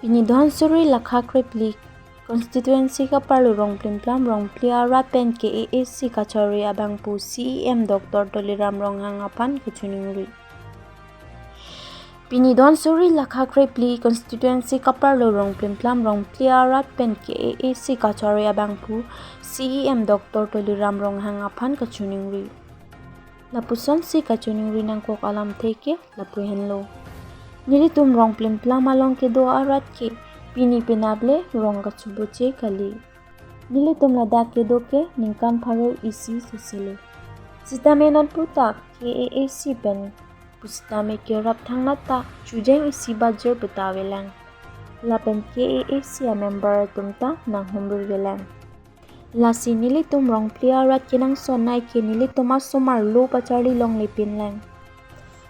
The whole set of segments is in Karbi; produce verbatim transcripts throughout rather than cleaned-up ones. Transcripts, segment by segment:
Pini Dhansiri Lakha Krephli constituency kaparlo Rongplimplam Rongphli arat pen K A A C kachari abangphu C E M Doctor Tuliram Ronghang aphan kachiningri. Pini Dhansiri Lakha Krephli constituency kaparlo Rongplimplam Rongphli arat pen K A A C kachari abangphu C E M Doctor Tuliram Ronghang aphan kachiningri. Lapusonsi kachiningri nangkok alamthe ke lapu henlo. Nelitum Rongplimplam along kedo arat ke pini penap le rong kachuboche kali. Nelitum ladak kedo ke ningkan pharo isi soselo. Sitame non puta K A A C pen pusitame kerap thangnat ta chujeng isi bajir puta avelang. Lapen K A A C a member atum ta nanghumri avelang. Lasi nelitum Rongphli arat kenangsot nai ke nelitum asomar lo pacharli longlepinlang.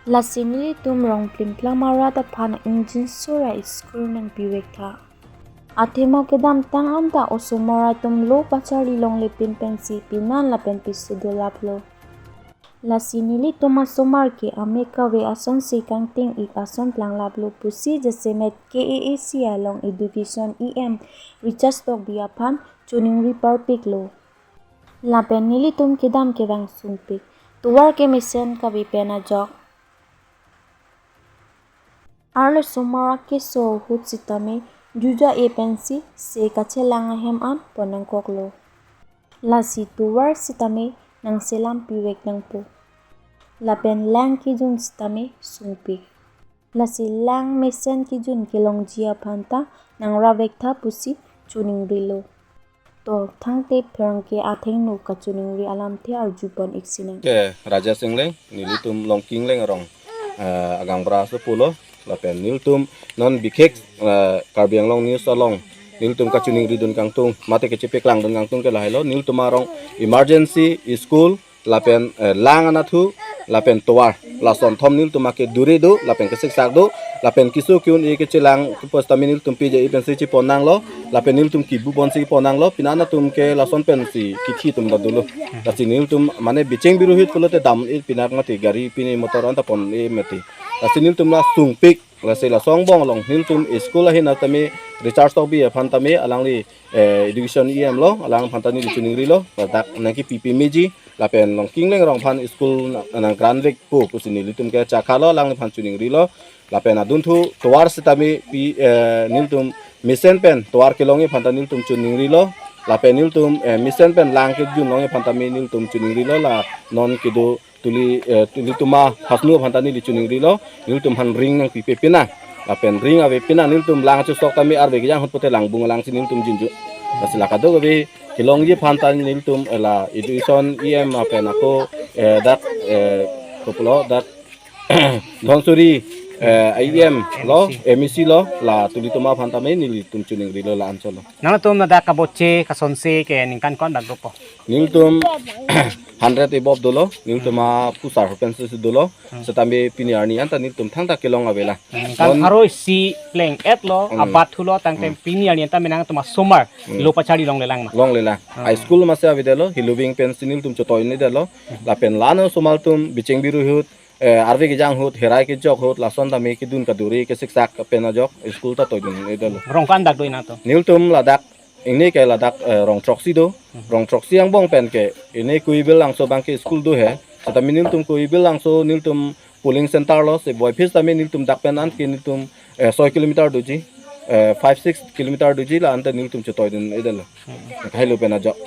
Lasi nelitum Rongplimplam arat aphan ingjinso ra school nangpivektha. Athema kedamtang anta osomar atum lo pacharli longlepin pensi pinan lapen piso dolaplo. Lasi nelitum asomar ke ame kave asonsi kangting-ik ason planglaplo pusi jasemet K A A C along Education E M Richard Tokbi aphan chiningri parpiklo. Lapen nelitum kedam kevang sungpik. Tovar kemesen kave pen ajok. Arlo osomar akeso ahut sitame juja e pensi se kachelang ahem an pon nangkoklo. Lasi tovar sitame nangselam pivek nangpo. Lapen lang kejun sitame sungpik. Lasi lang mesen kejun kelongji aphan ta nangravektha pusi chiningrilo. To thangte pherangke athengno kachiningri alamthe arjupon-ik sinang. Ke Raja Singleng, nelitum Longkingleng arong, eh, agangbra aso pulo, lapen nelitum non bikhek, eh, Karbi Anglong News along nelitum kachiningridun kangtung, mate kachepaklangdun kangtung ke lahailo, nelitum arong emergency school, lapen, eh, lang anatthu, lapen tovar. Lason thom nelitum ake duri do, lapen kesiksak do, lapen keso ke-un-e kechelang kepos tame nelitum pije pensi chepon nanglo, lapen nelitum kebu ponsi pon nanglo, pinan atum ke lason pensi kithi atum ta dolo. Lasi nelitum mane bicheng biruhit pulote dam-e pinak mati gari pine motor anta pon-e mati. Lasi nelitum la sungpik, lasi lason angbong along nelitum school ahin atame Richard Tokbi aphan tame alangli, eh, Education E M lo, alangphan ta neli chiningrilo, ladak nangkepi pi meji, lapen Longkingleng arong aphan school nang, nangkranvek po pusi nelitum ke chakalo, alangliphan chiningrilo, lapen adunthu tovar sitame pi, eh, nelitum mesen pen tovar kelongji aphan ta nelitum chiningrilo, lapen nelitum, eh, mesen pen lang kejun longji aphan tame nelitum chiningrilo, la non kedo tuli, eh, nelitum ahasnu aphan ta neli chiningrilo, nelitum aphan ring nangpipe pinang. Lapen ring ave pinang nelitum lang chesok tame arve kejang ahut pute langbung alangsi nelitum jinju. Lasi la kadokave kelongji aphan ta nelitum, eh, la Education E M lapen ako, eh, dak, eh, kopilo dak Dhansiri, eh, E M lo, M E C lo, la tulitum aphan tame nelitum chiningrilo la-an cholo. Nangtum ladak kaboche kasonse ke ningkan ko-andak dopo? Nelitum hundred above dolo, nelitum apusar pensi dolo, setame pini arni anta nelitum thangta kelong avelang. Ningkan pharo isi pleng-et lo, hmm, abat thulo tangte, hmm, pini arni anta menang atum asomar, hmm, lo pacharli longlelang ma? Longlelang. Hmm. A school masi avedetlo, hiluving pensi nelitum chotoi-edetlo, lapen la-an osomar atum bicheng biruhit, eh, arve kejang ahut, herai kejok ahut, lason tame kedun kaduri kesiksak pen ajok, school ta toidun-edetlo. Rong ko-andak do nangtum? Nelitum ladak, ingni ke ladak, eh, rong throksi do. Hmm. Rong throksi angbong pen ke, ingni Kuibil Langso abang ke school do he. Setame nelitum Kuibil Langso nelitum polling center lo, se Boiphis tame nelitum dak pen an ke nelitum, eh, soi kilometer doji, eh, five six kilometer doji, la anta nelitum chetoidun-edetlo. Hmm. Kahelo pen ajok.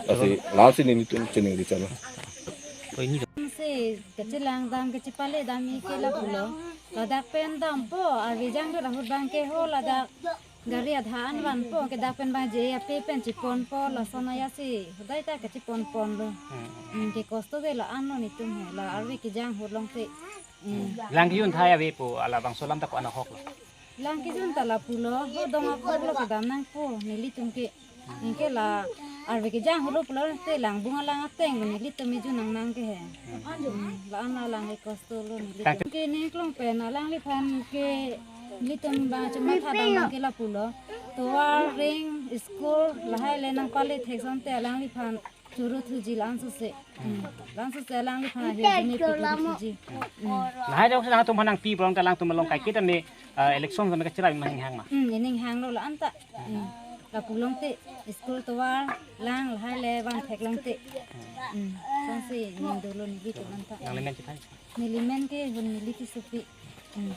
Lasi la-ansi nelitum chiningri chalo. Oi, ni. Se kachelang dam kachepale dam-e ke lapulo. Ladak pen dampo, arve kejang ahut abang ke ho ladak gari adha an vanpo, ke dak pen abang je ape pen cheponpo, lason ajat si hodai ta kacheponponlo. Hmm. Hmm, ke kosto ke la-anlo netum he, la arve kejang ahut longte. Hmm. Lang kejun thai avepo, labangso alam ta ko-an ahoklo? Lang kejun ta lapulo, ho dong ahoklo kedam nangpo, nelitum ke. Anke la arve kejang ahut lo pulote langbung alang ateng lo nelitum ejun nangnang ke he. Hmm, la-an alang ke kosto lo nelitum. Ke ne klong pen alangliphan ke nelitum abang chematha dam ke lapulo. Tovar, ring, school, lahai le nangpale thek asonte alangliphan Choro thuji langsose. Hmm. Langsose alangliphan ahirjume peklo thuji. Hmm. Lahai jongsi nangtum aphan nangpi pulote alangtum along kaiketa me, eh, election same kacherai ma aning hang ma? Hmm, aning hanglo la-anta. Hmm. Lapu longte school tovar lang lahai le van theklongte. Hmm. Sangsi ning dolo nelitum anta. Nanglimen chethai? Nelimen ke Hunmili Tissopi. Hmm.